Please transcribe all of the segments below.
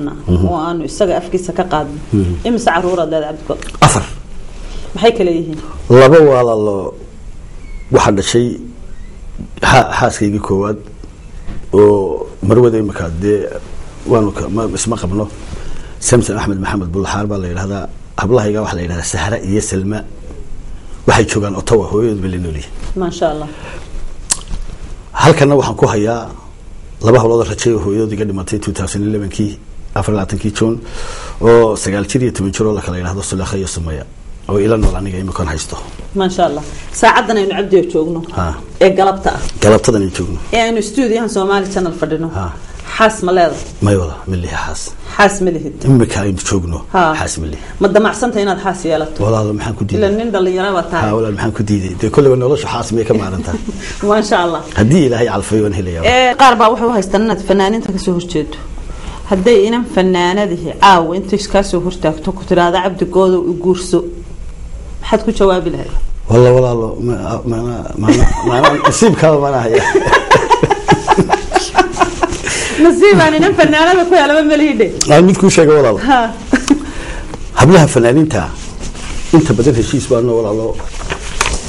rabnaa oo aanu isaga afkiisa ka qaadno. Imise caruuraad leedahay, Cabdigood? 4. Maxay kala yihiin? 2 walaalo waxaa dhashay xaaskaygii koowaad oo marwada imika dee waanu isma qabno, Samson Axmed Maxamed Bulxaar baa la yidhahdaa. Hablahayga waxaa la yidhahdaa Sahra iyo Salma, waxay joogaan Ottawa, hooyadood bay la noolyihin. Maasha Allah. Halkana waxaan ku hayaa 2 hablood oo rajeeyo hooyadood iga dhimatay 2011kii 24kii June, oo 9 jir iyo 10 jir oo la kala yidhahdo Sulekha iyo Sumaya, oo ila nool aniga imikoon haysto. Maasha Allah. Saacaddan aynu, Cabdiyo, joogno ee galabta ah, galabtadan aynu joogno, ee aynu stuudiyahan Somali Channel fadhino, xaas ma leedahay? May wala, ma lihi xaas. Xaas ma lihid? Imika aynu joogno xaas ma lihi. Ma damacsanta inaad xaas yeelato? Walaalo, maxaan ku ila diiday? Nin dhalinyaro baa tahay. Walaal, maxaan ku diiday? Dee kolleyba nolosha xaas miyay ka maarantaa? Maasha Allah. Haddii Ilaahay calfayo waan helayaa. Qaar baa waxay u haystaan inaad fanaaniinta kasoo horjeedo. Hadday inan fanaanadihi caawa intay kaa soo hortaagto ku tiraahda, "Cabdigoodow, i guurso," maxaad ku jawaabi lahayd? Walla walaalo, mana mana mana nasiibkaada mana haya. Nasiibaan inan fanaanada ku helaba malihidhe. Aan mid kuu sheega, walaalo. Hablaha fanaaniinta inta badan heshiis baano, walaalo,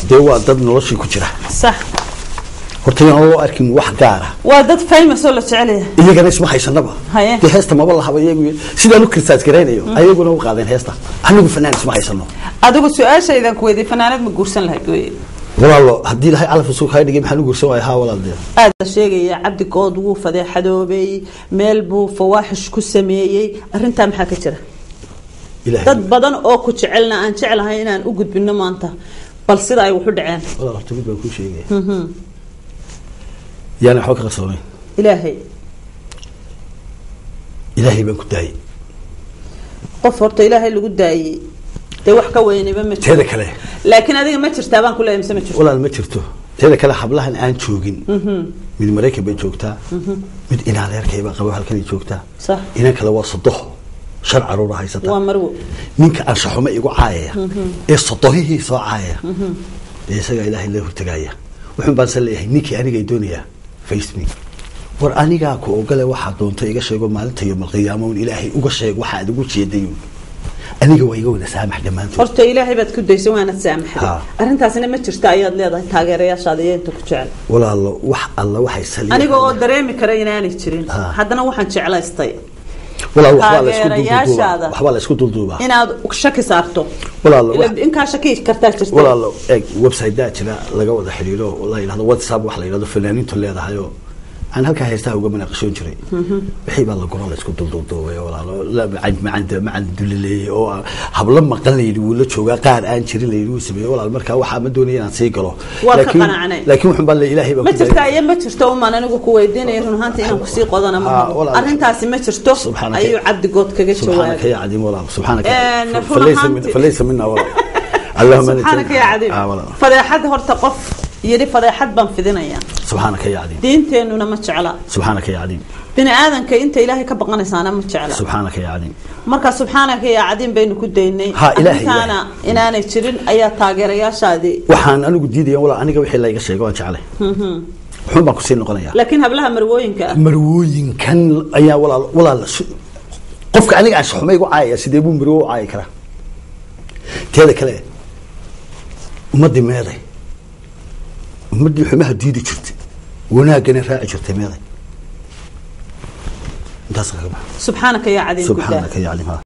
dee waa dad noloshii ku jira. Horta yaan loo arkin wax gaara. Waa dad famous oo la jecel yahay. Iyagana isma haysanaba. Dee heesta maba lahaba iyagu, sidaan u criticize garaynayo ayaguna u qaadeen heesta. Anigu fanaan isma haysano. Adigu su-aashaydan ku weydiy, fanaanad ma guursan lahayd wey? Walaalo, haddii Ilahay calaf suu kaa dhigay, maxaan u guursan waaya? Haa walaal, dee. Aada sheegaya Cabdigood wuu fadeexadoobay, meel buu fawaaxish ku sameeyey. Arrintaa maxaa ka jira? Ilahay Dad badan oo ku jecelna aan jeclahay inaan u gudbino maanta bal sida ay wax u dhaceen. Walaal, horta mid baan kuu sheegaya, yaana waxba ka qarsoonayn. Ilaahay. Ilaahay baan ku daayay. Qof horta Ilaahay lagu daayey dee wax ka weynayba ma jiro. Teeda kale, Laakiin adiga ma jirtaa baan ku leeyahay mise ma jirto? Walaal, ma jirto. Teeda kale, hablahan aan joogin, mid Maraykan bay joogtaa, mid inaaleerkay baa qabo halkanay joogtaa, inan kale waa sodoh, 5 caruura haysata. Waa marwo. Ninka anshaxumo igu caayaya ee sodohihii soo caayaya, dee isagaa Ilaahay la hortagaaya. Wuxuun baan san leeyahay, ninkii aniga doonayaa, face me. War anigaa ku ogole, waxaa doonta iga sheego maalinta yowmalqiyaama un Ilaahay uga sheeg waxa aad ugu jeeday. Aniga waa iga wada saamax dhammaantood. Horta Ilaahay baad ku daysay waanad saamaxday. Arrintaasina ma jirta ayaad leedahay taageerayaashaada iyo inta ku jecel? Walaalo, wax alla waxay saliya Aniga oo dareemi kara inaanay jirin, haddana waxaan jeclaystay walaal, waxbaa la isku duuduubaa. taageerayaashaada Waxbaa la isku duuduubaa. inaad shaki saarto. Walaalo, Inkaa shaki kartaa jirta. Walaalo, eeg, website-daa jira laga wada xiriiro oo la yidhahdo WhatsApp, wax la yidhahdo fanaaniintu leedahay oo aan halkaa heestaha uga manaaqashoon jiray. Wixii baa la guro, la isku dulduuduubay, walaalo, la macan macan macan dulileeyey oo hablo maqan la yidhi wuu la joogaa, qaar aan jirin la yidhi wuu sameeyey. Walaal, markaa waxaa ma doonaya inaan sii galo. Waad ka qanacnay. Laakiin wuxun baa la Ilaahay baa Ma ku jirtaa iyo ma jirto umaan anigu ku weydiinaya. Run ahaantii inaan kusii qodana ma rabo. Arrintaasi ma jirto ayuu Cabdigood kaga Subxaanaka jawaabay. ya cadiim, walaal, subxaanaka. Run Falaysa falaysa mina, walaal. Allahumma Subxaanaka ya cadiim. Walaal. Fadeexad horta qof yidhi fadeexad baan fidinaya, Subxaanaka ya cadiim. diinteenuna ma jecla. Subxaanaka ya cadiim. Bini aadanka inta Ilaahay ka baqanaysaana ma jecla. Subxaanaka ya cadiim. Marka subxaanaka ya cadiim baynu ku daynay. Ha, Ilaahay, Arrintaana inaanay jirin ayaa taageerayaashaadii. Waxaan anigu diidaya, walaal, aniga wixii layga sheego waan jeclay, wuxuun baan kusii noqonayaa. Laakiin hablaha marwooyinka ah, Marwooyinkan ayaa, walaal, walaal, qofka aniga aan shaxuma igu caayaya, sidee buu marwo u caayi karaa? Teeda kale, ummaddii meeday, ummaddii xumaha diidi jirtay, wanaaggana raaci jirtay meeday? Intaas kaga baxa. Subxaanaka ya cadiim ku daa. Subxaanaka ya caliim, ha.